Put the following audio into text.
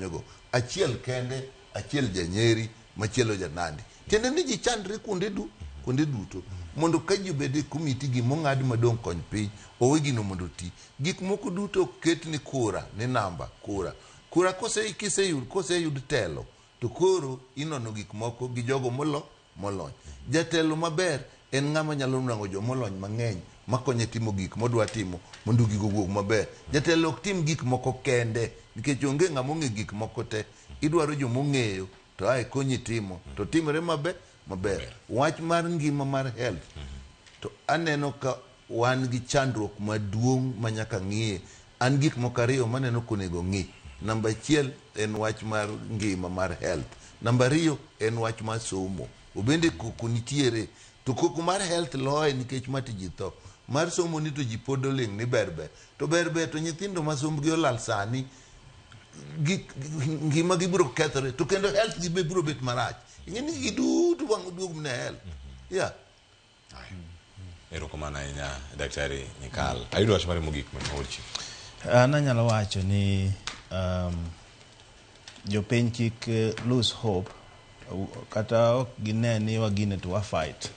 kanyogo. Achiel kende, achiel janyeri, machielo janandi. Tiende ni ji chandre kuonde du kuonde duto mondo ka ji obed e komiti gimong'ad madong' kony piny owe gino mondo oti. Gik moko duto ok ket ni kura ni namba kura. Kura kose kiseyud koseyud telo to koro inono gik moko gi jogo molo molony. Jatelo maber en ng'ama nyalo nwang'o jomolony mang'eny makonye timo gik modwa timo mondo gigo owuog maber. Jatelo ok tim gik moko kende nikech onge ng'ama ong'e gik moko te. Idwaro jomong'eyo to ae konyi timo to timre maber maber. Wach mar ngima mar health to aneno ka wan gi chandruok maduong' ma nyaka ng'iye. An gik moko ariyo maneno konego ng'i. Namba achiel en wach mar ngima mar health. Namba ariyo en wach mar somo. Obende koko nitiere. To koko mar health loye nikech ma to ji tho. Mar somo ni to ji pod oling' ni ber ber. To ber ber to nyithindo ma sombgi olal sani ngima gi biro kethore to kendo health gi be biro bet marach. Ing'e ni giduto wang' oduog mana e health. Yeah. Erokamano ahinya Daktari Nyikal. Ayudo wach mari mogik ma orchi. An anyalo wacho ni jopiny kik lose hope kata ok gine ni wagine to wa fight.